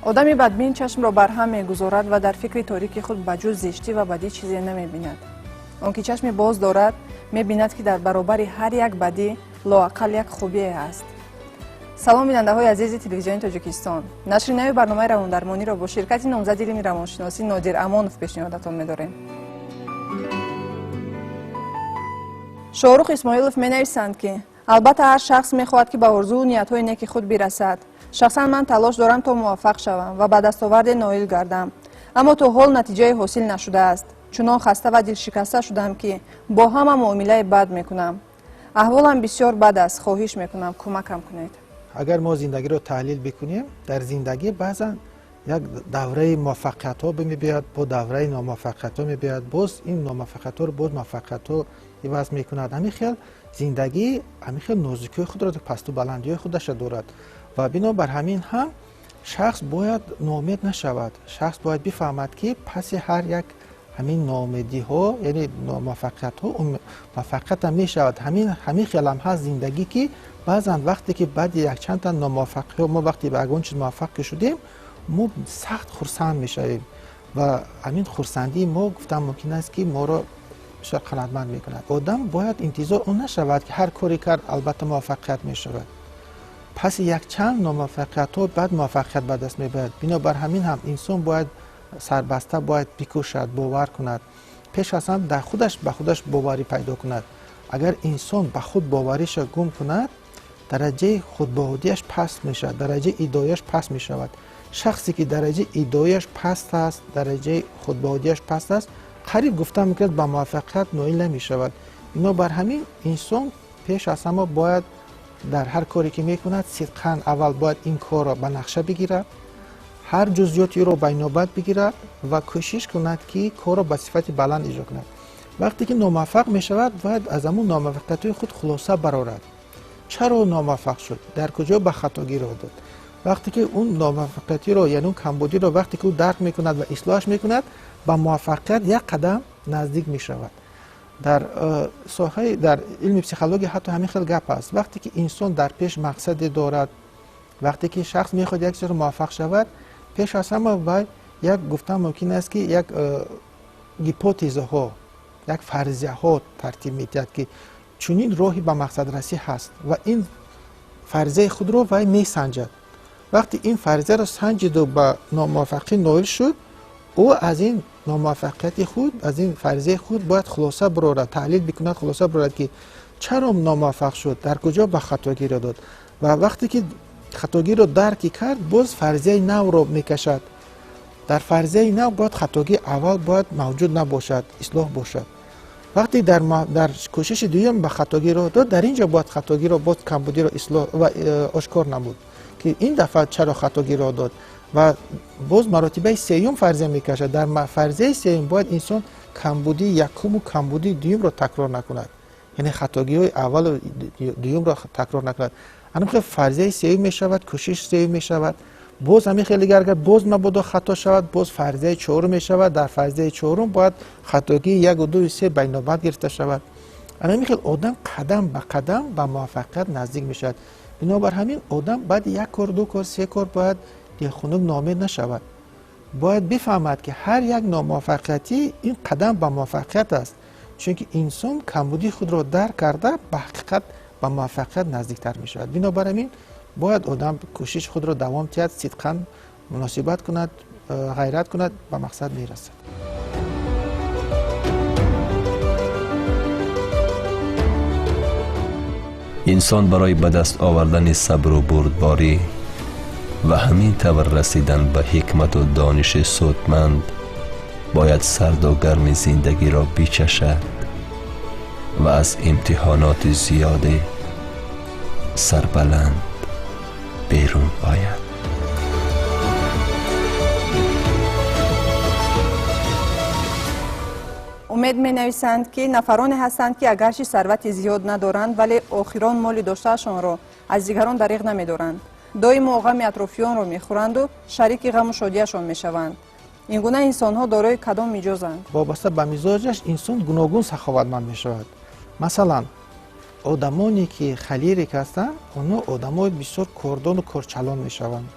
Одами бадбин чашмро барҳам мегузорад ва дар фикри торики худ ба ҷуз зиштӣ ва бадӣ чизе намебинад. Он ки чашми боз дорад, мебинад, ки дар баробари ҳар як бадӣ лоақал як хубие ҳаст. Салом, бинандаҳои азизи Телевизиони Тоҷикистон. Нашри нави барномаи равондармониро бо ширкати номзади илми равоншиносӣ Нодир Амонов пешниҳодатон медорем. Шоҳрух Исмоилов менависанд, ки албатта ҳар шахс мехоҳад, ки ба орзуву ниятҳои неки худ бирасад. Шахсан ман талош дорам, то муваффақ шавам ва ба дастоварде ноил гардам, аммо то ҳол натиҷае ҳосил нашудааст. Чунон хаста ва дилшикаста шудам, ки бо ҳама муомилаи бад мекунам. Аҳволам бисёр бад аст. Хоҳиш мекунам, кӯмакам кунед. Агар мо зиндагиро таҳлил бикунем, дар зиндагӣ баъзан як давраи муваффақиятҳо мебиёяд, бо давраи номуваффақиятҳо мебиёяд, боз ин номуваффақиятҳоро боз муваффақиятҳо иваз мекунад. Ҳамин хел зиндагӣ ҳамин хел нозукиҳои худро, пасту баландиҳои худаша дорад ва бинобар ҳамин ҳам шахс бояд ноумед нашавад. Шахс бояд бифаҳмад, ки паси ҳар як ҳамин ноумедиҳо, яъне номуваффақиятҳо, муваффақиятам мешавад. Ҳамин хелам ҳаст зиндагӣ, ки баъзан вақте ки баъди якчандта номуваффақиҳо мо вақте ба ягон чиз муваффақ ки шудем, мо сахт хурсанд мешавем ва ҳамин хурсандии мо, гуфтан мумкин аст, ки моро бисёр қаноатманд мекунад. Одам бояд интизор он нашавад, ки ҳар коре кард, албатта муваффақият мешавад. Паси якчанд номуваффақиятҳо баъд муваффақият ба даст мебарад. Бинобар ҳамин ҳам инсон бояд сарбаста бояд бикӯшад, бовар кунад, пеш аз ҳам дар худаш ба худаш боварӣ пайдо кунад. Агар инсон ба худ бовариша гум кунад, дараҷаи худбаҳодиаш паст мешавад, дараҷаи идояш паст мешавад. Шахсе ки дараҷаи идояш паст аст, дараҷаи худбаҳодиаш паст аст, қариб гуфта мумкин аст, ба муваффақият ноил намешавад. Бинобар ҳамин инсон пеш аз ҳама бояд дар ҳар коре ки мекунад, сидқан аввал бояд ин корро ба нақша бигирад, ҳар ҷузъиётиро ба инобат бигирад ва кӯшиш кунад, ки корро ба сифати баланд иҷро кунад. Вақте ки номуваффақ мешавад, бояд аз ҳамун номуваффақиятҳои худ хулоса барорад: чаро номуваффақ шуд, дар куҷо ба хатогӣ роҳ дод. Вақте ки он номуваффақиятиро, яъне он камбудиро вақте ки ӯ дарк мекунад ва ислоҳаш мекунад, ба муваффақият як қадам наздик мешавад. Дар соҳаи дар илми психология ҳатто ҳамин хел гап аст: вақте ки инсон дар пеш мақсаде дорад, вақте ки шахс мехоҳад як чизро муваффақ шавад, пеш аз ҳама вай як, гуфтан мумкин аст, ки як гипотезаҳо, як фарзияҳо тартиб медиҳад, ки чунин роҳи ба мақсадрасӣ ҳаст, ва ин фарзияи худро вай месанҷад. Вақте ин фарзияро санҷиду ба номуваффақӣ ноил шуд, ӯ аз ин номуваффақияти худ, аз ин фарзияи худ бояд хулоса барорад, таҳлил бикунад, хулоса барорад, ки чаро номуваффақ шуд, дар куҷо ба хатогӣ роҳ дод. Ва вақте ки хатогиро дарки кард, боз фарзияи навро мекашад. Дар фарзияи нав бояд хатогии аввал бояд мавҷуд набошад, ислоҳ бошад. Вақте дар кӯшиши дуюм ба хатогӣ роҳ дод, дар ин ҷо бояд хатогиро, боз камбудиро ислоҳ ва ошкор намуд, ки ин дафъа чаро хатогӣ роҳ дод. Ва боз маротибаи сеюм фарзия мекашад. Дар фарзияи сеюм бояд инсон камбудии якуму камбудии дуюмро такрор накунад, яъне хатогиҳои аввалу дуюмро такрор накунад. Ҳамин хел фарзияи сеюм мешавад, кӯшиши сеюм мешавад. Боз ҳамин хел дигар, агар боз мабодо хато шавад, боз фарзияи чорум мешавад. Дар фарзияи чорум бояд хатогии яку дую се ба инобат гирифта шавад. Ҳамин хел одам қадам ба қадам ба муваффақият наздик мешавад. Бинобар ҳамин одам баъди як кор, ду кор, се кор бояд дилхунук, ноумед нашавад. Бояд бифаҳмад, ки ҳар як номуваффақиятӣ ин қадам ба муваффақият аст, чунки инсон камбудии худро дарк карда, ба ҳақиқат, ба муваффақият наздиктар мешавад. Бинобар ҳамин бояд одам кӯшиши худро давом диҳад, сидқан муносибат кунад, ғайрат кунад, ба мақсад мерасад. Инсон барои ба даст овардани сабру бурдборӣ ва ҳамин тавр расидан ба ҳикмату дониши судманд бояд сарду гарми зиндагиро бичашад ва аз имтиҳоноти зиёде сарбаланд берун ояд. Умед менависанд, ки нафароне ҳастанд, ки агарчи сарвати зиёд надоранд, вале охирон моли доштаашонро аз дигарон дариғ намедоранд, доимо ғами атрофиёнро мехӯранду шарики ғаму шодиашон мешаванд. Ин гуна инсонҳо дорои кадом миҷозанд? Вобаста ба мизоҷаш инсон гуногун саховатманд мешавад. Масалан, одамоне ки холерик ҳастанд, онҳо одамои бисёр кордону корчалон мешаванд.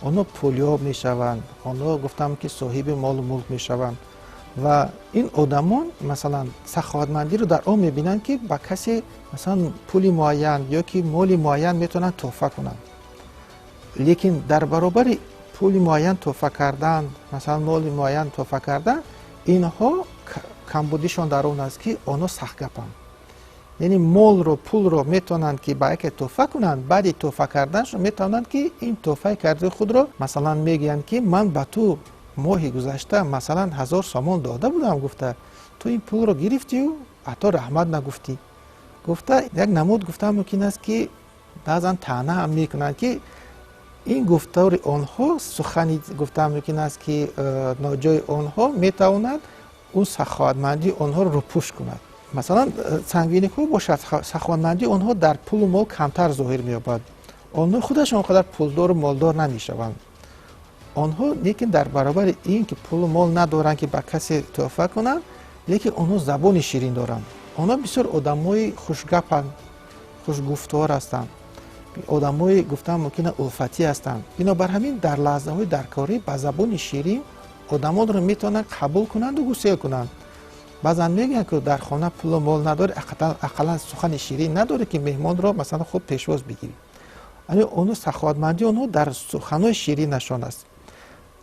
Онҳо пулёб мешаванд, онҳо гуфтам ки соҳиби молу мулк мешаванд. Ва ин одамон, масалан, саховатмандиро дар он мебинанд, ки ба касе, масалан, пули муайян ё ки моли муайян метавонанд тӯҳфа кунанд. Лекин дар баробари пули муайян тӯҳфа кардан, масалан, моли муайян тӯҳфа кардан, инҳо камбудишон дар он аст, ки онҳо сахтгапанд. Яъне молро, пулро метавонанд ки ба яке тӯҳфа кунанд, баъди тӯҳфа карданашон метавонанд ки ин тӯҳфаи кардаи худро, масалан, мегӯянд ки ман ба ту моҳи гузашта, масалан, 1000 сомон дода будам, гуфта, ту ин пулро гирифтию ҳатто раҳмат нагуфтӣ, гуфта, як намуд гуфтан мумкин аст, ки баъзан таъна ҳам мекунанд, ки ин гуфтори онҳо, сухани гуфтан мумкин аст ки ноҷои онҳо метавонад он саховатмандии онҳоро рӯпӯш кунад. Масалан, сангвиникҳо бошад, саховатмандии онҳо дар пулу мол камтар зоҳир меёбад. Онҳо худашон он қадар пулдору молдор намешаванд. Онҳо лекин дар баробари ин ки пулу мол надоранд, ки ба касе тӯҳфа кунанд, лекин онҳо забони ширин доранд. Онҳо бисёр одамои хушгапанд, хушгуфтор ҳастанд, одамои гуфтан мумкин улфатӣ ҳастанд. Бинобар ҳамин дар лаҳзаҳои даркорӣ ба забони ширин одамонро метавонанд қабул кунанду гусел кунанд. Баъзан мегӯянд, ки дар хона пулу мол надорӣ, ақаллан сухани ширин надорӣ, ки меҳмонро, масалан, хуб пешвоз бигирӣ. Онҳо саховатмандии онҳо дар суханҳои ширинашон аст,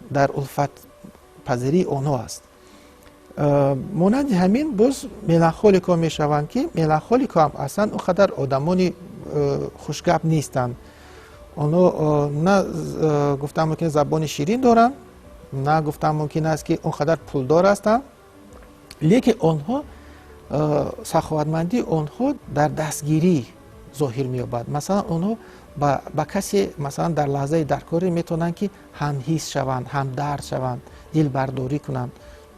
дар улфатпазирии онҳо аст. Монанди ҳамин боз меланхолико мешаванд, ки меланхолико ҳам аслан он қадар одамони хушгап нестанд. Онҳо на гуфтан мумкин забони ширин доранд, на гуфтан мумкин аст, ки он қадар пулдор ҳастанд, лекин онҳо саховатмандии онҳо дар дастгирӣ зоҳир меёбад. Масалан, онҳо ба касе, масалан, дар лаҳзаи даркорӣ метавонанд, ки ҳамҳис шаванд, ҳамдард шаванд, дилбардорӣ кунанд,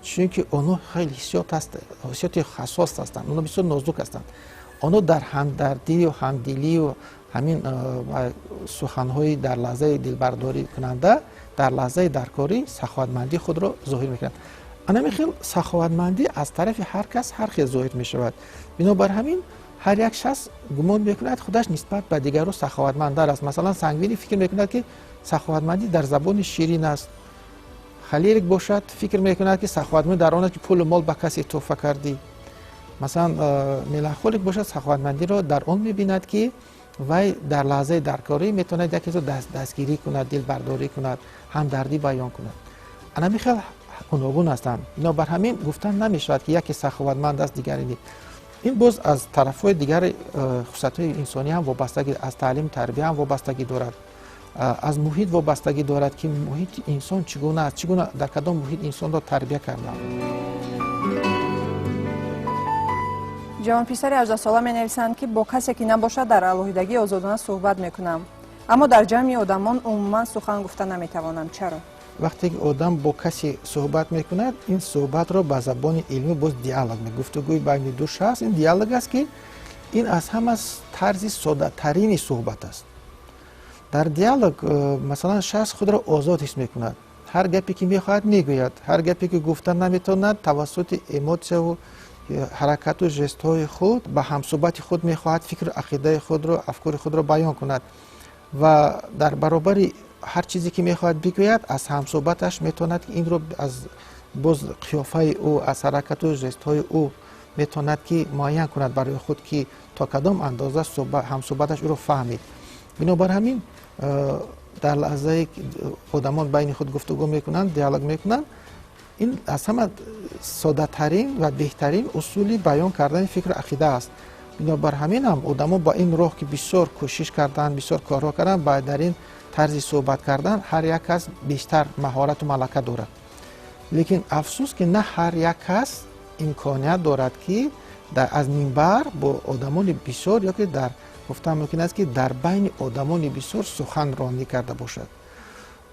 чунки онҳо хеле ҳиссиёти ҳассос ҳастанд, онҳо бисёр нозук ҳастанд. Онҳо дар ҳамдардию ҳамдилию ҳамин суханҳои дар лаҳзаи дилбардорӣ кунанда, дар лаҳзаи даркорӣ саховатмандии худро зоҳир мекунанд. Анами хел саховатмандӣ аз тарафи ҳар кас ҳар хел зоҳир мешавад. Бинобар ҳамин ҳар як шахс гумон мекунад, худаш нисбат ба дигарро саховатмандтар аст. Масалан, сангвини фикр мекунад, ки саховатмандӣ дар забони ширин аст. Холерик бошад, фикр мекунад, ки саховатмандӣ дар он аст, ки пулу мол ба касе тӯҳфа кардӣ. Масалан, меланхолик бошад, саховатмандиро дар он мебинад, ки вай дар лаҳзаи даркорӣ метавонад якеро дастгирӣ кунад, дилбардорӣ кунад, ҳамдардӣ баён кунад. Анами хел гуногун ҳастанд. Бинобар ҳамин гуфтан намешавад, ки яке саховатманд аст, дигаре не. Ин боз аз тарафҳои дигари хусусиятҳои инсонӣ ҳам вобастагӣ, аз таълиму тарбия ҳам вобастагӣ дорад, аз муҳит вобастагӣ дорад, ки муҳити инсон чӣ гуна аст, чӣ гуна, дар кадом муҳит инсонро тарбия карданд. Ҷавонписари 18сола менависанд, ки бо касе ки набошад, дар алоҳидагӣ озодона суҳбат мекунам, аммо дар ҷамъи одамон умуман сухан гуфта наметавонам. Чаро? Вақте ки одам бо касе суҳбат мекунад, ин суҳбатро ба забони илмӣ боз диалог, гуфтугӯи байни ду шахс, ин диалог аст, ки ин аз ҳама тарзи соддатарини суҳбат аст. Дар диалог, масалан, шахс худро озод ҳис мекунад, ҳар гапе ки мехоҳад, мегӯяд, ҳар гапе ки гуфта наметавонад, тавассути эмотсияву ҳаракату жестҳои худ ба ҳамсуҳбати худ мехоҳад фикру ақидаи худро, афкори худро баён кунад ва дар баробари ҳар чизе ки мехоҳад бигӯяд, аз ҳамсуҳбаташ метавонад ки инро аз боз қиёфаи ӯ, аз ҳаракату жестҳои ӯ метавонад ки муайян кунад барои худ, ки то кадом андоза ҳамсуҳбаташ ӯро фаҳмид. Бинобар ҳамин дар лаҳзае одамон байни худ гуфтугӯ мекунанд, диалог мекунанд, ин аз ҳама соддатарин ва беҳтарин усули баён кардани фикру ақида аст. Бинобар ҳамин ҳам одамо ба ин роҳ ки бисёр кӯшиш карданд, бисёр корҳо карданд, ба дар ин тарзи суҳбат кардан ҳар як кас бештар маҳорату малака дорад. Лекин афсӯс, ки на ҳар як кас имконият дорад, ки аз минбар бо одамони бисёр ё ки дар гуфтан мумкин аст, ки дар байни одамони бисёр сухан ронӣ карда бошад.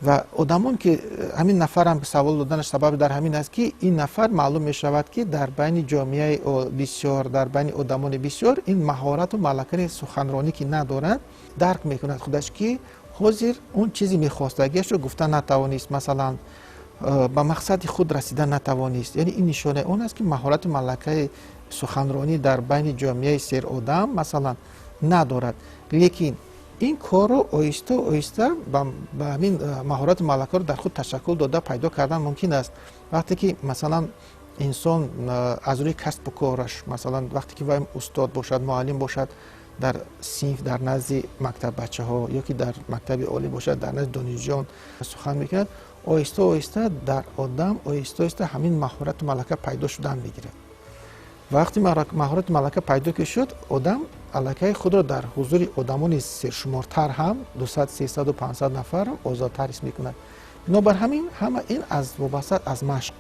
Ва одамон ки ҳамин нафарам савол доданаш сабаб дар ҳамин аст, ки ин нафар маълум мешавад, ки дар байни ҷомеаи бисёр, дар байни одамони бисёр ин маҳорату малакаи суханронӣ ки надорад, дарк мекунад худаш, ки ҳозир он чизи мехостагиашро гуфта натавонист, масалан, ба мақсади худ расида натавонист. Яъне ин нишонаи он аст, ки маҳорату малакаи суханронӣ дар байни ҷомеаи серодам, масалан, надорад. Лекин Ин корро оҳиста оҳиста ба ҳамин маҳорату малакаро дар худ ташаккул дода пайдо кардан мумкин аст. Вақте ки масалан инсон аз рӯи касбу кораш, масалан вақте ки вай устод бошад, муаллим бошад, дар синф дар назди мактаббачаҳо ё ки дар мактаби олӣ бошад, дар назди донишҷӯён сухан мекунад, оҳиста оҳиста дар одам оҳиста оҳиста ҳамин маҳорату малака пайдо шудан мегирад. Вақти маҳорату малака пайдо ки шуд, одам аллакай худро дар ҳузури одамони сершумортар ҳам 200, 300, 500 нафар озодтар ҳис мекунад. Бинобар ҳамин ҳама ин аз вобаста аз машқ.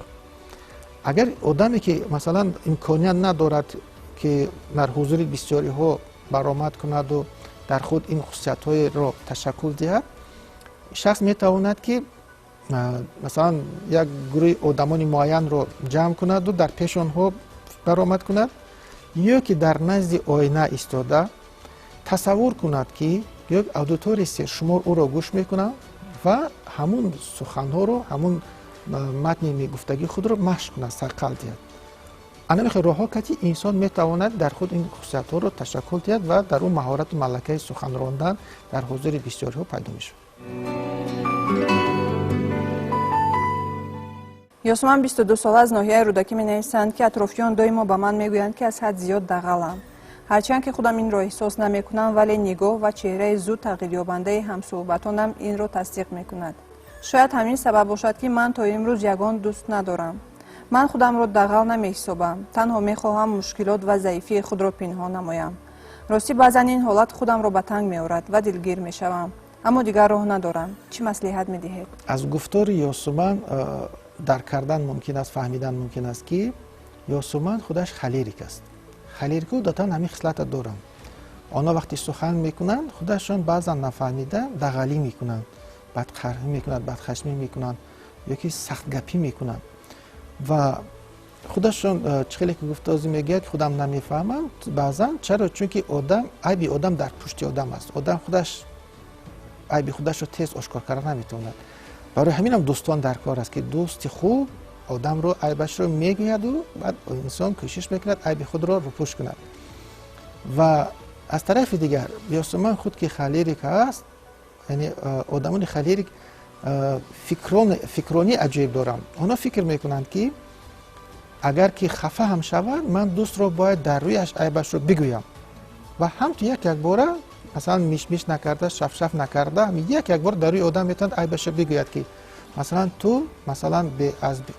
Агар одаме ки масалан имконият надорад ки дар ҳузури бисёриҳо баромад кунаду дар худ ин хусусиятҳоеро ташаккул диҳад, шахс метавонад ки масалан як гурӯҳи одамони муайянро ҷамъ кунаду дар пеши онҳо баромад кунад, ё ки дар назди оина истода тасаввур кунад ки ё аудиторияи сершумор ӯро гӯш мекунад ва ҳамун суханҳоро, ҳамун матни мегуфтагии худро машқ кунад, сарқал диҳад. Ана мехел роҳҳо кати инсон метавонад дар худ ин хусусиятҳоро ташаккул диҳад ва дар ӯ маҳорату малакаи сухан рондан дар ҳузури бисёриҳо пайдо мешавад. Ёсуман 22 сола аз ноҳияи Рӯдакӣ менависанд, ки атрофиён доимо ба ман мегӯянд, ки аз ҳад зиёд дағалам. Ҳарчанд ки худам инро эҳсос намекунам, вале нигоҳ ва чеҳраи зуд тағйирёбандаи ҳамсуҳбатонам инро тасдиқ мекунад. Шояд ҳамин сабаб бошад, ки ман то имрӯз ягон дӯст надорам. Ман худамро дағал намеҳисобам, танҳо мехоҳам мушкилот ва заифии худро пинҳон намоям. Ростӣ баъзан ин ҳолат худамро ба танг меорад ва дилгир мешавам, аммо дигар роҳ надорам. Чӣ маслиҳат медиҳед? Аз гуфтори Ёсуман дарк кардан мумкин аст, фаҳмидан мумкин аст, ки Ёсуман худаш холерик аст. Холерикҳо одатан ҳамин хислата доранд. Онҳо вақте сухан мекунанд, худашон баъзан нафаҳмида дағалӣ мекунанд, бадқарҳӣ мекунанд, бадхашмӣ мекунанд ё ки сахтгапӣ мекунанд. Ва худашон чӣ хеле ки гуфтозӣ мегӯяд, худам намефаҳмам баъзан. Чаро? Чунки одам, айби одам дар пушти одам аст. Одам худаш айби худашро тез ошкор карда наметавонад. Барои ҳаминам дӯстон дар кор аст, ки дӯсти хуб одамро айбашро мегӯяду баъд инсон кӯшиш мекунад айби худро рӯпӯш кунад. Ва аз тарафи дигар Ёсуман худ ки холерик аст, яъне одамони холерик фикронии аҷоиб доранд. Онҳо фикр мекунанд, ки агар ки хафа ҳам шавад, ман дӯстро бояд дар рӯяш айбашро бигӯям ва ҳамту як якбора, масалан мишмиш накарда, шафшаф накарда, як якбор дар рӯи одам метавонад айбашро бигӯяд, ки масалан ту масалан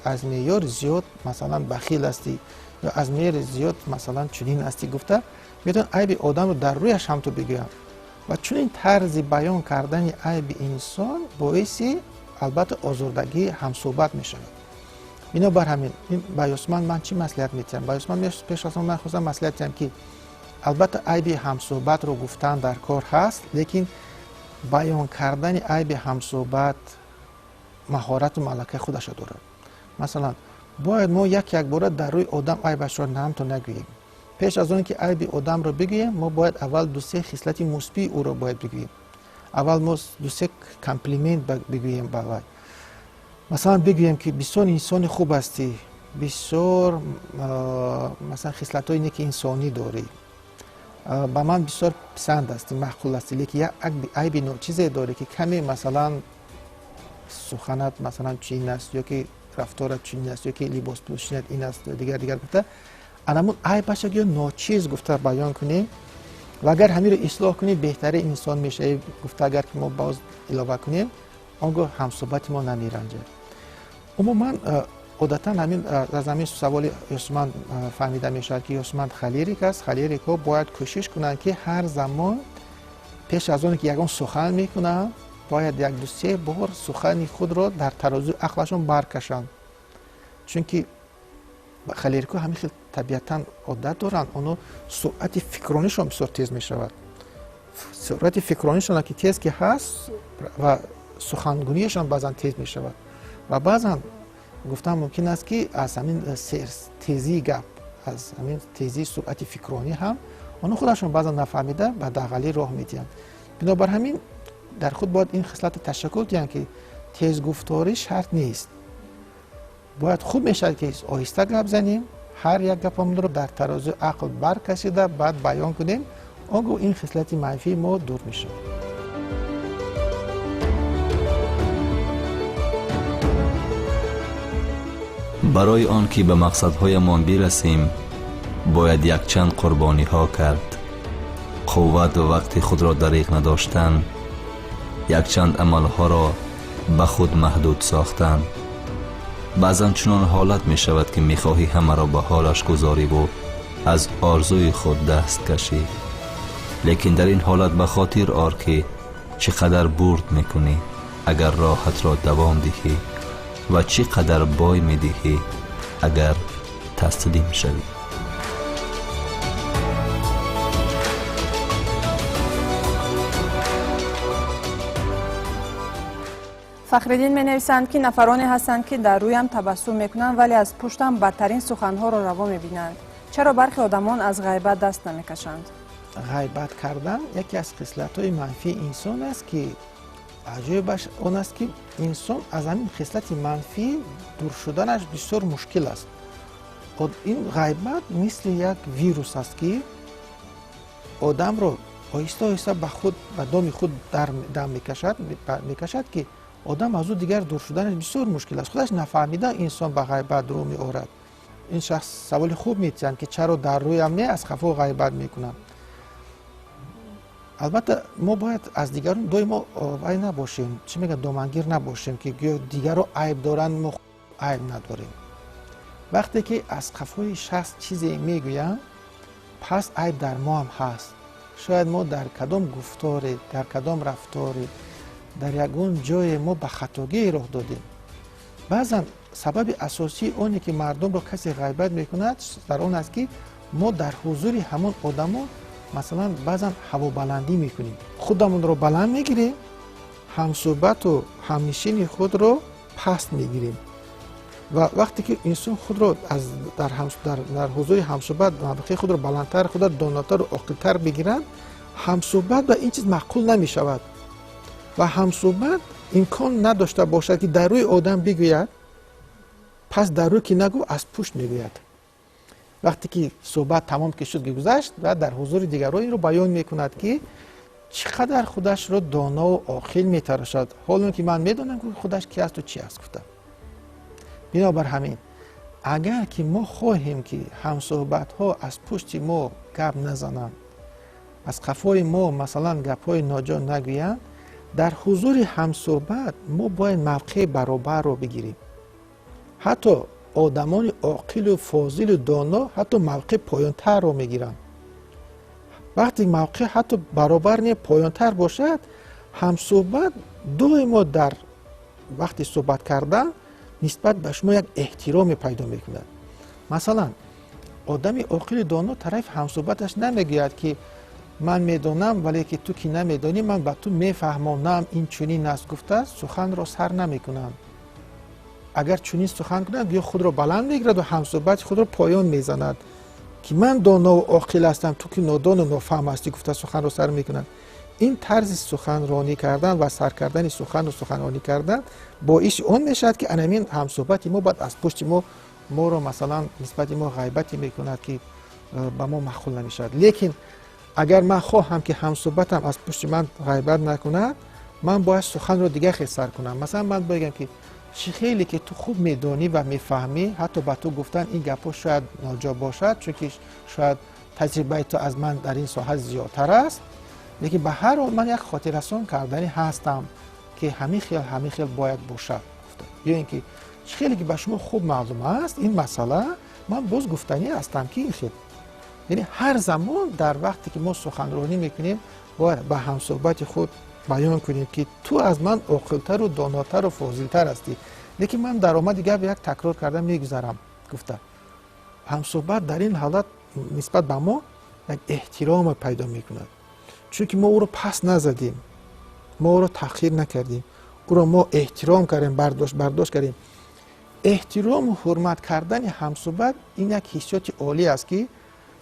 аз меъёр зиёд масалан бахил ҳастӣ ё аз меъёр зиёд масалан чунин ҳастӣ гуфта метавонад айби одамро дар рӯяш ҳамту бигӯяд. Ва чунин тарзи баён кардани айби инсон боиси албатта озурдагии ҳамсӯҳбат мешавад. Бинобар ҳамин ба Ёсуман ман чӣ маслиҳат медиҳам? Ба Ёсуман пеш аз он ман хостам маслиҳат диҳам, ки албатта айби ҳамсӯҳбатро гуфтан дар кор ҳаст, лекин баён кардани айби ҳамсӯҳбат маҳорату малакаи худашро дорад. Масалан, бояд мо як якбора дар рӯи одам айбашро ҳамту нагӯем. Пеш аз он ки айби одамро бигӯем, мо бояд аввал ду-се хислати мусбии ӯро бояд бигӯем. Аввал мо ду-се комплимент бигӯем ба вай. Масалан, бигӯем, ки бисёр инсони хуб ҳастӣ, бисёр масалан хислатҳои неки инсонӣ дорӣ, ба ман бисёр писанд ҳастӣ, маъқул ҳастӣ, лекин як айби ночизе дорӣ, ки каме масалан суханат масалан чунин аст, ё ки рафторат чунин аст, ё ки либоспӯшият ин аст, дигар дигар гуфта анамун айбаша ё ночиз гуфта баён кунем ва агар ҳаминро ислоҳ кунем, беҳтари инсон мешавӣ гуфта агар ки мо боз илова кунем, он гоҳ ҳамсӯҳбати мо намеранҷад. Умуман одатан ҳамин аз ҳамин саволи Ёсуман фаҳмида мешавад, ки Ёсуман холерик аст. Холерикҳо бояд кӯшиш кунанд, ки ҳар замон пеш аз оне ки ягон сухан мекунанд, бояд як ду се бор сухани худро дар тарозуи ақлашон баркашанд. Чунки холерикҳо ҳамин хел табиатан одат доранд, онҳо суръати фикронишон бисёр тез мешавад. Суръати фикронишон ки тез ки ҳаст ва сухангӯниашон баъзан тез мешавад. Ва баъзан гуфтан мумкин аст, ки аз ҳамин тезии гап, аз ҳамин тезии суръати фикронӣ ҳам онҳо худашон баъзан нафаҳмида ба дағалӣ роҳ медиҳанд. Бинобар ҳамин дар худ бояд ин хислатро ташаккул диҳанд, ки тезгуфторӣ шарт нест. Бояд хуб мешавад, ки оҳиста гап занем, ҳар як гапамонро дар тарозуи ақл баркашида баъд баён кунем, он гоҳ ин хислати манфии мо дур мешавад. Барои он ки ба мақсадҳоямон бирасем, бояд якчанд қурбониҳо кард. Қувват ва вақти худро дариғ надоштан, якчанд амалҳоро ба худ маҳдуд сохтан. Баъзан чунон ҳолат мешавад, ки мехоҳӣ ҳамаро ба ҳолаш гузориву аз орзуи худ даст кашӣ. Лекин дар ин ҳолат ба хотир ор, ки чӣ қадар бурд мекунӣ, агар роҳатро давом диҳӣ, ва чӣ қадар бой медиҳӣ, агар таслим шавӣ. Фахриддин менависанд, ки нафароне ҳастанд, ки дар рӯям табассум мекунанд, вале аз пуштам бадтарин суханҳоро раво мебинанд. Чаро бархе одамон аз ғайбат даст намекашанд? Ғайбат кардан яке аз хислатҳои манфии инсон аст, ки аҷоибаш он аст, ки инсон аз ҳамин хислати манфӣ дур шуданаш бисёр мушкил аст. Ин ғайбат мисли як вирус аст, ки одамро оҳиста оҳиста ба худ, ба доми худ дам мекашад, ки одам аз ӯ дигар дур шуданаш бисёр мушкил аст. Худаш нафаҳмида инсон ба ғайбат рӯ меорад. Ин шахс саволи хуб метиҳанд, ки чаро дар рӯям не, аз хафо ғайбат мекунам. Албатта, мо бояд аз дигарон доимо вай набошем, чӣ мегӯяд, домангир набошем, ки гӯё дигарро айб доранд, мо айб надорем. Вақте ки аз қафои шахс чизе мегӯянд, пас айб дар мо ҳам ҳаст. Шояд мо дар кадом гуфторе, дар кадом рафторе, дар ягон ҷое мо ба хатогие роҳ додем. Баъзан сабаби асосии оне ки мардумро касе ғайбат мекунад, дар он аст, ки мо дар ҳузури ҳамон одамо масалан баъзан ҳавобаландӣ мекунем, худамонро баланд мегирем, ҳамсӯҳбату ҳамнишини худро паст мегирем. Ва вақте ки инсон худро дар ҳузури ҳамсӯҳбат мавқеи худро баландтар, худро донотару оқилтар бигирад, ҳамсӯҳбат ба ин чиз маъқул намешавад ва ҳамсӯҳбат имкон надошта бошад, ки дар рӯи одам бигӯяд, пас дар рӯй ки нагӯ, аз пушт мегӯяд. Вақте ки суҳбат тамом ки шуд, ки гузашт, ва дар ҳузури дигарон инро баён мекунад, ки чӣ қадар худашро донову оқил метарошад, ҳолон ки ман медонам, ки худаш ки асту чи аст гуфта. Бинобар ҳамин, агар ки мо хоҳем, ки ҳамсӯҳбатҳо аз пушти мо гап назананд, аз қафои мо масалан гапҳои ноҷо нагӯянд, дар ҳузури ҳамсӯҳбат мо бояд мавқеи баробарро бигирем. Ҳатто одамони оқилу фозилу доно ҳатто мавқеи поёнтарро мегиранд. Вақте мавқеъ ҳатто баробар не, поёнтар бошад, ҳамсӯҳбат доимо дар вақти суҳбат кардан нисбат ба шумо як эҳтироме пайдо мекунад. Масалан, одами оқили доно тарафи ҳамсӯҳбаташ намегӯяд, ки ман медонам, вале ки ту ки намедонӣ, ман ба ту мефаҳмонам, ин чунин аст гуфта суханро сар намекунам. Агар чунин сухан кунад, гӯё худро баланд мегирад ва ҳамсӯҳбати худро поён мезанад, ки ман донову оқил ҳастам, ту ки нодону нофаҳм ҳастӣ гуфта суханро сар мекунад. Ин тарзи суханронӣ кардан ва сар кардани сухану суханронӣ кардан боиси он мешавад, ки анамин ҳамсӯҳбати мо баъд аз пушти мо моро масалан нисбати мо ғайбате мекунад, ки ба мо маъқул намешавад. Лекин агар ман хоҳам, ки ҳамсӯҳбатам аз пушти ман ғайбат накунад, ман бояд суханро дигар хел сар кунам. Масалан, ман бигӯям, ки чӣ хеле ки ту хуб медонӣ ва мефаҳмӣ, ҳатто ба ту гуфтан ин гапҳо шояд ноҷо бошад, чунки шояд таҷрибаи ту аз ман дар ин соҳа зиёдтар аст, лекин ба ҳар ҳол ман як хотиррасон кардани ҳастам, ки ҳамин хел, ҳамин хел бояд бошад. Ё ин ки чӣ хеле ки ба шумо хуб маълум аст ин масъала, ман боз гуфтанӣ ҳастам, ки ин хел. Яъне ҳар замон дар вақте ки мо суханронӣ мекунем, бояд ба ҳамсӯҳбати худ баён кунем, ки ту аз ман оқилтару донотару фозилтар ҳастӣ, лекин ман дар омади гап як такрор карда мегузарам гуфта. Ҳамсӯҳбат дар ин ҳолат нисбат ба мо як эҳтироме пайдо мекунад, чунки мо ӯро пас назадем, мо ӯро таҳқир накардем, ӯро мо эҳтиром кардем, бардошт кардем. Эҳтирому ҳурмат кардани ҳамсӯҳбат ин як ҳиссиёти олӣ аст, ки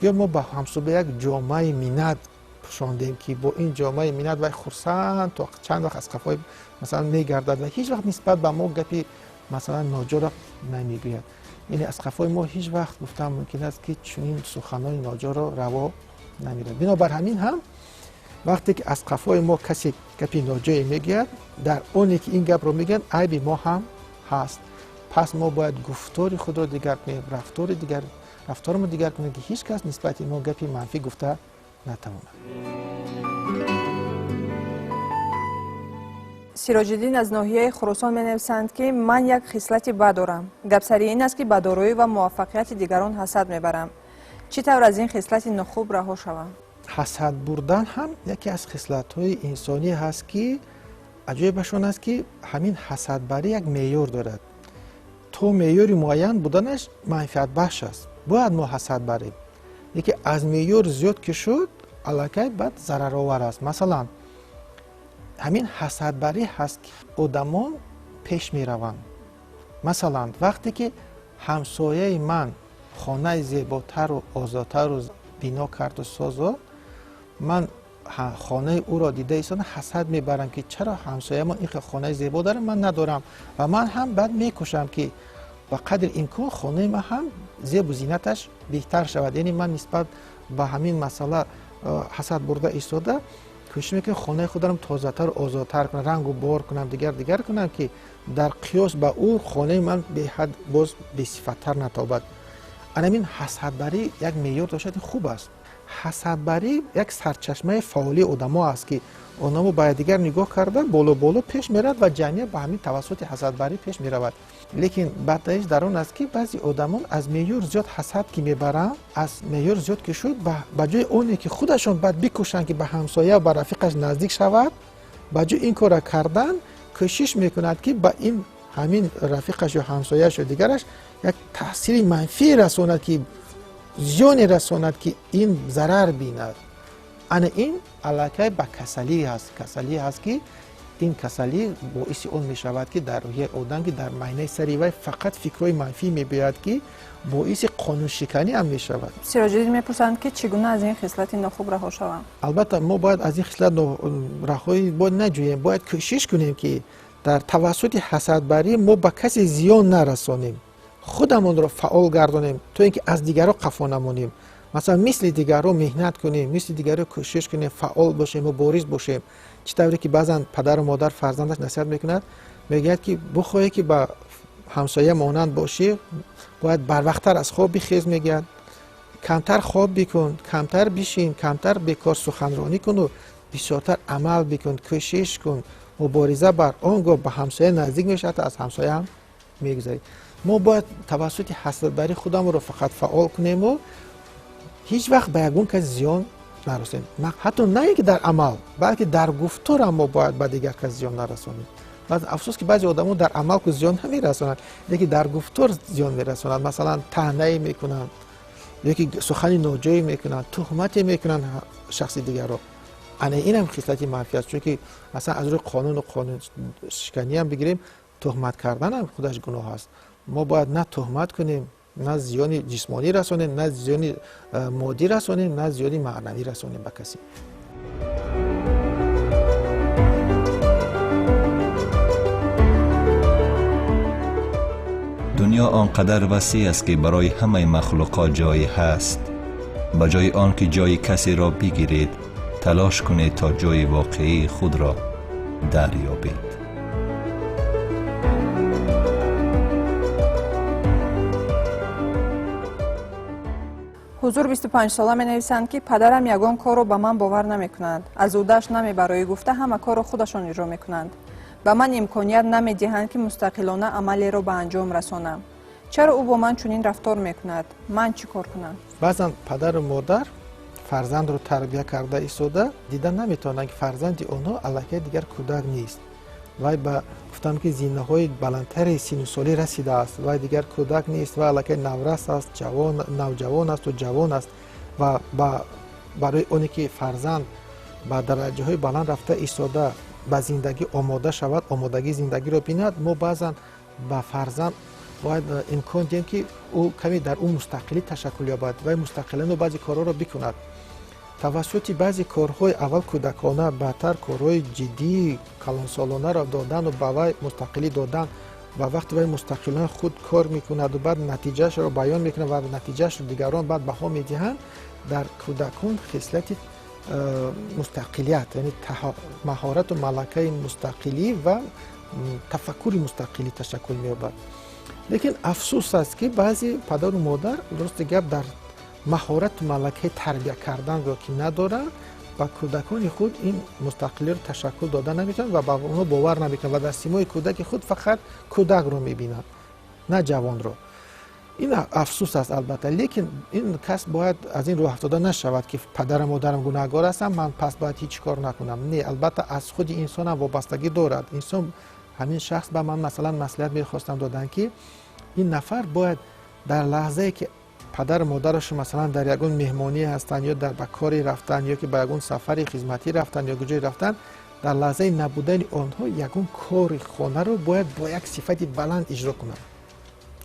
ё мо ба ҳамсӯҳбат як ҷомаи миннат пӯшондем, ки бо ин ҷомаи миннат вай хурсанд то чанд вақт аз қафои масалан мегардад ва ҳеҷ вақт нисбат ба мо гапи масалан ноҷоро намегӯяд. Яъне аз қафои мо ҳеҷ вақт гуфтан мумкин аст, ки чунин суханони ноҷоро раво намерад. Бинобар ҳамин ҳам вақте ки аз қафои мо касе гапи ноҷое мегӯяд, дар оне ки ин гапро мегӯяд, айби мо ҳам ҳаст. Пас мо бояд гуфтори худро дигар кунем, рафторамон дигар кунем, ки ҳеҷ кас нисбати мо гапи манфӣ гуфта натавонад. Сироҷиддин аз ноҳияи Хуросон менависанд, ки ман як хислати бад дорам. Гапсари ин аст, ки ба дороӣ ва муваффақияти дигарон ҳасад мебарам. Чӣ тавр аз ин хислати нохуб раҳо шавам? Ҳасад бурдан ҳам яке аз хислатҳои инсонӣ ҳаст, ки аҷоибаш он аст, ки ҳамин ҳасадбарӣ як меъёр дорад. То меъёри муайян буданаш манфиатбахш аст, бояд мо ҳасад барем, лекин аз меъёр зиёд ки шуд, аллакай баъд зараровар аст. Масалан, ҳамин ҳасадбарӣ ҳаст, ки одамон пеш мераванд. Масалан, вақте ки ҳамсояи ман хонаи зеботару озодтару бино карду созо, ман хонаи ӯро дида истода ҳасад мебарам, ки чаро ҳамсоямон ин хел хонаи зебо дорад, ман надорам. Ва ман ҳам баъд мекӯшам, ки ба қадри имкон хонаи ман ҳам зебу зинаташ беҳтар шавад. Яъне ман нисбат ба ҳамин масъала ҳасад бурда истода кӯшиш мекунам хонаи худам тозатару озодтар кунам, рангу бор кунам, дигар дигар кунам, ки дар қиёс ба ӯ хонаи ман беҳад боз бесифаттар натобад. Анамин ҳасадбарӣ як меъёр доштад, хуб аст. Ҳасадбарӣ як сарчашмаи фаъолии одамо аст, ки онамо ба якдигар нигоҳ карда боло боло пеш меравад ва ҷамъият ба ҳамин тавассути ҳасадбарӣ пеш меравад. Лекин бадтариш дар он аст, ки баъзе одамон аз меъёр зиёд ҳасад ки мебаранд, аз меъёр зиёд ки шуд, ба ҷои оне ки худашон баъд бикӯшанд, ки ба ҳамсоя ба рафиқаш наздик шавад, ба ҷои ин корра кардан кӯшиш мекунад, ки ба ин ҳамин рафиқаш ё ҳамсояаш ё дигараш як таъсири манфӣ расонад, ки зиёне расонад, ки ин зарар бинад. Ана ин аллакай ба касалӣ ҳаст. Касалӣ ҳаст, ки ин касалӣ боиси он мешавад, ки дар рӯҳияи одам, ки дар майнаи сари вай фақат фикрҳои манфӣ мебиёяд, ки боиси қонуншиканӣ ҳам мешавад. Сироҷиддин мепурсанд, ки чӣ гуна аз ин хислати нохуб раҳо шавам? Албатта, мо бояд аз ин хислат раҳоӣ бояд наҷӯем, бояд кӯшиш кунем, ки дар тавассути ҳасадбарӣ мо ба касе зиён нарасонем, худамонро фаъол гардонем, то ин ки аз дигарро қафо намонем. Масалан, мисли дигарро меҳнат кунем, мисли дигарро кӯшиш кунем, фаъол бошем, мубориз бошем. Чӣ тавре ки баъзан падару модар фарзандаш насиҳат мекунад, мегӯяд, ки бихоҳӣ ки ба ҳамсоя монанд бошӣ, бояд барвақттар аз хоб бихез, мегӯяд, камтар хоб бикун, камтар бишин, камтар бекор суханронӣ куну бисёртар амал бикун, кӯшиш кун, мубориза бар, он гоҳ ба ҳамсоя наздик мешавад, аз ҳамсоя ҳам мегузарӣ. Мо бояд тавассути ҳасадбарӣ худамонро фақат фаъол кунему ҳеҷ вақт ба ягон кас зиён нарасонем. Ҳатто на ин ки дар амал, балки дар гуфторам мо бояд ба дигар кас зиён нарасонем. Афсӯс, ки баъзе одамо дар амал ку зиён намерасонанд, лекин дар гуфтор зиён мерасонанд. Масалан, таҳнае мекунанд, ёки сухани ноҷоӣ мекунанд, туҳмате мекунанд шахси дигарро. Ана инам хислати манфӣ аст, чунки масалан аз рӯи қонуну қонуншиканиам бигирем, туҳмат карданам худаш гуноҳ аст. Мо бояд на туҳмат кунем, на зиёни ҷисмонӣ расонем, на зиёни моддӣ расонем, на зиёни маънавӣ расонем ба касе. Дунё он қадар васеъ аст, ки барои ҳамаи махлуқот ҷое ҳаст. Ба ҷои он ки ҷои касеро бигиред, талош кунед то ҷои воқеии худро дарёбед. Ҳузур 25сола менависанд, ки падарам ягон корро ба ман бовар намекунанд, аз ӯдаш намебароӣ гуфта ҳама корро худашон иҷро мекунанд. Ба ман имконият намедиҳанд, ки мустақилона амалеро ба анҷом расонам. Чаро ӯ бо ман чунин рафтор мекунад? Ман чӣ кор кунам? Баъзан падару модар фарзандро тарбия карда истода дида наметавонанд, ки фарзанди онҳо аллакай дигар кӯдак нест. Вай ба гуфтам, ки зинаҳои баландтари сину солӣ расидааст, вай дигар кӯдак нест, вай аллакай наврас аст, навҷавон асту ҷавон аст. Ва барои оне ки фарзанд ба дараҷаҳои баланд рафта истода ба зиндагӣ омода шавад, омодагии зиндагиро бинад, мо баъзан ба фарзанд бояд имкон диҳем, ки ӯ каме дар ӯ мустақилӣ ташаккул ёбад, вай мустақилано баъзе корҳоро бикунад. Тавассути баъзе корҳои аввал кӯдакона, баъдтар корҳои ҷиддии калонсолонаро додану ба вай мустақилӣ додан, ва вақте вай мустақилона худ кор мекунаду баъд натиҷаашро баён мекунад ва натиҷаашро дигарон баъд баҳо медиҳанд, дар кӯдакон хислати мустақилият, яъне маҳорату малакаи мустақилӣ ва тафаккури мустақилӣ ташаккул меёбад. Лекин афсӯс аст, ки баъзе падару модар, дурусти гап, дар маҳорату малакаи тарбия карданро ки надоранд, ба кӯдакони худ ин мустақилиро ташаккул дода наметавонанд ва ба онҳо бовар намекунанд ва дар симои кӯдаки худ фақат кӯдакро мебинанд, на ҷавонро. Ин афсӯс аст албатта, лекин ин кас бояд аз ин рӯҳафтода нашавад, ки падарам модарам гунаҳгор ҳастам, ман пас бояд ҳеҷ кор накунам. Не, албатта аз худи инсонам вобастагӣ дорад. Инсон, ҳамин шахс ба ман масалан маслиҳат мехостам додан, ки ин нафар бояд дар лаҳзае ки падару модарашо масалан дар ягон меҳмонӣ ҳастанд ё дар ба коре рафтанд ё ки ба ягон сафари хизматӣ рафтанд ё куҷое рафтанд, дар лаҳзаи набудани онҳо ягон кори хонаро бояд бо як сифати баланд иҷро кунанд,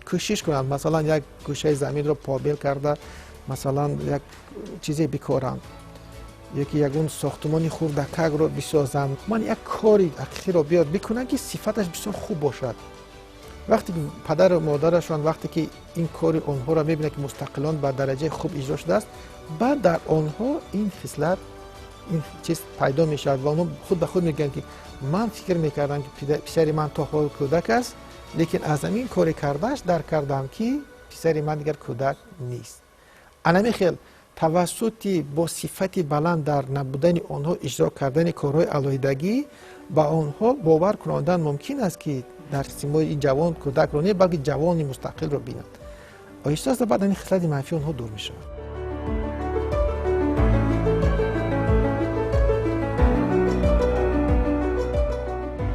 кӯшиш кунанд, масалан як гӯшаи заминро побел карда, масалан як чизе бикоранд ё ки ягон сохтумони хурдакакро бисозанд, ман як кори ҳақиқиро биёд бикунанд, ки сифаташ бисёр хуб бошад. Вақте ки падару модарашон вақте ки ин кори онҳоро мебинанд, ки мустақилон ба дараҷаи хуб иҷро шудааст, баъд дар онҳо ин хислат, ин чиз пайдо мешавад ва онҳо худ ба худ мегӯянд, ки ман фикр мекардам, ки писари ман то ҳол кӯдак аст, лекин аз ҳамин кори кардааш дарк кардам, ки писари ман дигар кӯдак нест. Анами хел тавассути бо сифати баланд дар набудани онҳо иҷро кардани корҳои алоҳидагӣ ба онҳо бовар кунондан мумкин аст, ки дар симои ин ҷавон кӯдакро не, балки ҷавони мустақилро бинанд. Оҳиста оҳиста баъд ҳамин хислати манфии онҳо дур мешавад.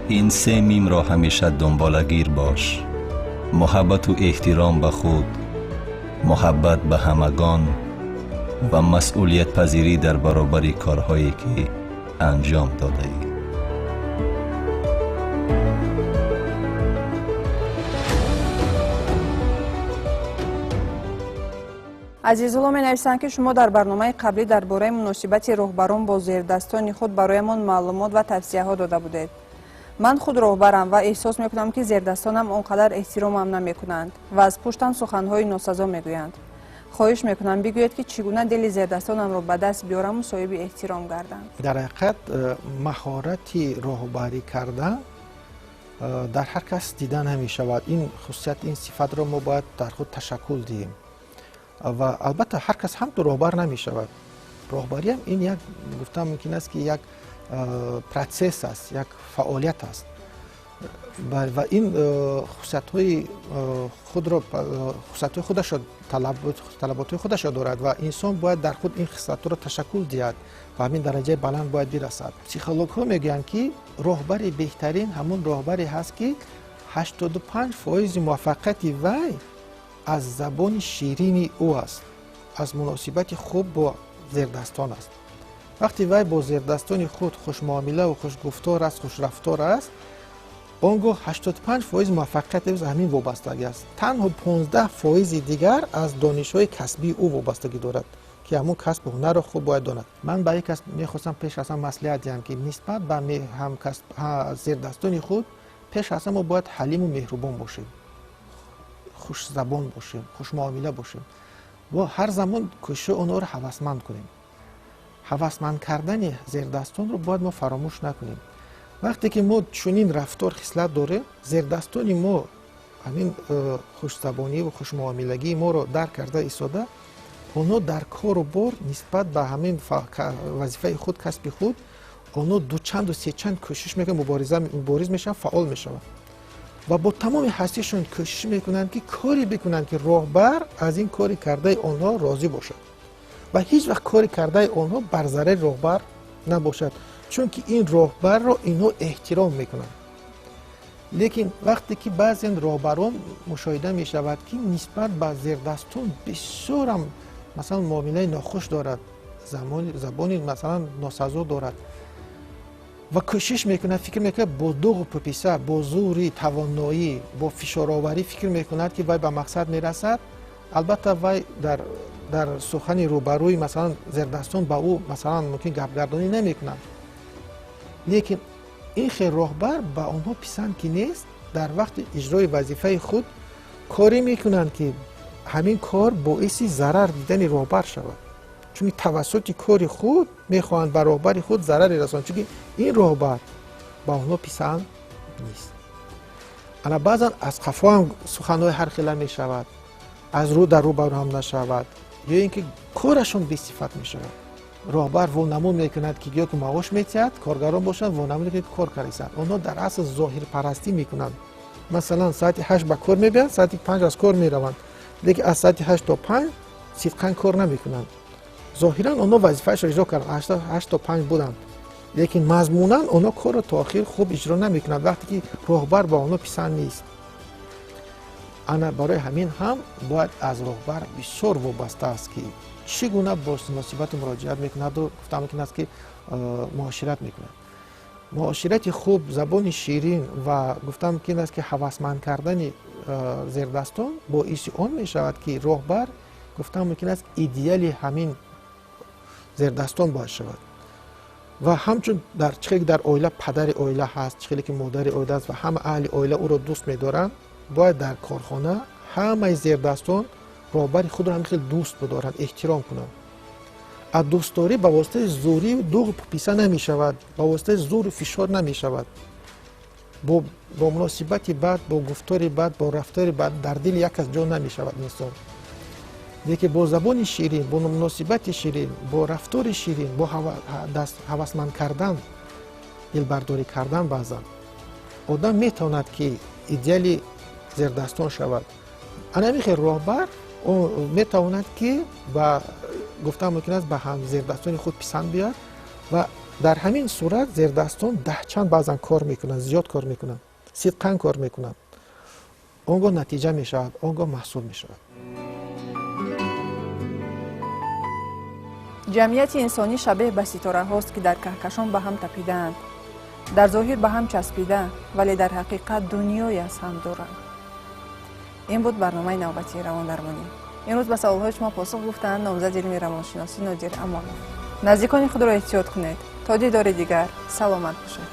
Ин се мимро ҳамеша дунболагир бош: муҳаббату эҳтиром ба худ, муҳаббат ба ҳамагон ва масъулиятпазирӣ дар баробари корҳое ки анҷом додаӣ. Азизулло менависанд, ки шумо дар барномаи қаблӣ дар бораи муносибати роҳбарон бо зердастони худ бароямон маълумот ва тавсияҳо дода будед. Ман худ роҳбарам ва эҳсос мекунам, ки зердастонам он қадар эҳтиромам намекунанд ва аз пуштам суханҳои носазо мегӯянд. Хоҳиш мекунам, бигӯед, ки чӣ гуна дили зердастонамро ба даст биёраму соҳиби эҳтиром гардам. Дар ҳақиқат маҳорати роҳбарӣ кардан дар ҳар кас дида намешавад. Ин хусусият, ин сифатро мо бояд дар худ ташаккул диҳем ва албатта ҳар кас ҳам ту роҳбар намешавад. Роҳбариам ин як, гуфтан мумкин аст, ки як процесс аст, як фаъолият аст ва ин хусусиятҳои худро, хусусиятҳои худашро, талаботҳои худашро дорад ва инсон бояд дар худ ин хислатҳоро ташаккул диҳад ва ҳамин дараҷаи баланд бояд бирасад. Психологҳо мегӯянд, ки роҳбари беҳтарин ҳамон роҳбаре ҳаст, ки 85% муваффақияти вай аз забони ширини ӯ аст, аз муносибати хуб бо зердастон аст. Вақте вай бо зердастони худ хушмуомилаву хушгуфтор аст, хушрафтор аст, он гоҳ 85% муваффақияти ӯ ҳамин вобастагӣ аст. Танҳо 15% дигар аз донишҳои касбии ӯ вобастагӣ дорад, ки ҳамон касбу ҳунарро хуб бояд донад. Ман ба як кас мехостам пеш аз ҳама маслиҳат диҳам, ки нисбат ба зердастони худ пеш аз ҳама бояд ҳалиму меҳрубон бошем, хушзабон бошем, хушмуомила бошем ва ҳар замон кӯшиши онҳоро ҳавасманд кунем. Ҳавасманд кардани зердастонро бояд мо фаромӯш накунем. Вақте ки мо чунин рафтор, хислат дорем, зердастони мо ҳамин хушзабонӣ ва хушмуомилагии моро дарк карда истода, онҳо дар кору бор нисбат ба ҳамин вазифаи худ, касби худ, онҳо дучанду сечанд кӯшиш мекунанд, мубориз мешаванд, фаъол мешаванд ва бо тамоми ҳастишон кӯшиш мекунанд, ки коре бикунанд, ки роҳбар аз ин кори кардаи онҳо розӣ бошад ва ҳеҷ вақт кори кардаи онҳо бар зарари роҳбар набошад, чунки ин роҳбарро инҳо эҳтиром мекунанд. Лекин вақте ки баъзен роҳбарон мушоҳида мешавад, ки нисбат ба зердастон бисёрам масалан муомилаи нохуш дорад, забони масалан носазо дорад ва кӯшиш мекунад, фикр мекунад бо дуғу пуписа, бо зури тавоноӣ, бо фишороварӣ фикр мекунад, ки вай ба мақсад мерасад. Албатта вай дар сухани рӯбарӯи масалан зердастон ба ӯ масалан мумкин гапгардонӣ намекунад, лекин ин хел роҳбар ба онҳо писанд ки нест. Дар вақти иҷрои вазифаи худ корӣ мекунанд, ки ҳамин кор боиси зарар дидани роҳбар шавад, чунки тавассути кори худ мехоҳанд ба роҳбари худ зараре расонанд, чунки ин роҳбар ба онҳо писанд нест. Ана баъзан аз қафо ҳам суханҳои ҳар хела мешавад, аз рӯ дар рӯ ба ҳам нашавад, ё ин ки корашон бесифат мешавад. Роҳбар вонамуд мекунад, ки гӯё ки маош метиҳад, коргарон бошанд вонамуд мекунад, ки кор кардастанд. Онҳо дар асл зоҳирпарастӣ мекунанд. Масалан, соати 8 ба кор мебиёянд, соати 5 аз кор мераванд, лекин аз соати 8 то 5 сидқан кор намекунанд. Зоҳиран онҳо вазифаашро иҷро карданд, 8 то 5 буданд, лекин мазмунан онҳо корро то охир хуб иҷро намекунанд, вақте ки роҳбар ба онҳо писанд нест. Ана барои ҳамин ҳам бояд аз роҳбар бисёр вобаста аст, ки чӣ гуна бо муносибату муроҷиат мекунаду гуфта мумкин аст, ки муошират мекунад. Муоширати хуб, забони ширин ва гуфта мумкин аст, ки ҳавасманд кардани зердастон боиси он мешавад, ки роҳбар гуфта мумкин аст идеали ҳамин зердастон бояд шавад. Ва ҳамчун дар чӣ хеле дар оила падари оила ҳаст, чӣ хеле ки модари оила аст ва ҳама аҳли оила ӯро дӯст медоранд, бояд дар корхона ҳамаи зердастон роҳбари худро ҳамин хел дӯст бидоранд, эҳтиром кунанд. Аз дӯстдорӣ ба воситаи зӯрию дуғу писа намешавад, ба воситаи зӯру фишор намешавад. Бо муносибати бад, бо гуфтори бад, бо рафтори бад дар дили як кас ҷо намешавад инсон. Лекин бо забони ширин, бо муносибати ширин, бо рафтори ширин, бо ҳавасманд кардан, дилбардорӣ кардан баъзан одам метавонад, ки идеали зердастон шавад. Ана ҳамин хел роҳбар метавонад, ки ба гуфта мумкин аст ба ҳам зердастони худ писанд биёяд ва дар ҳамин сурат зердастон даҳчанд баъзан кор мекунанд, зиёд кор мекунанд, сидқан кор мекунанд. Он гоҳ натиҷа мешавад, он гоҳ маҳсул мешавад. Ҷамъияти инсонӣ шабеҳ ба ситораҳост, ки дар каҳкашон ба ҳам тапидаанд, дар зоҳир ба ҳам часпида, вале дар ҳақиқат дунёе аз ҳам доранд. Ин буд барномаи навбатии равондармонӣ. Имрӯз ба саволҳои шумо посух гуфтанд номзади илми равоншиносӣ Нодир Амонов. Наздикони худро эҳтиёт кунед. То дидори дигар саломат бошед.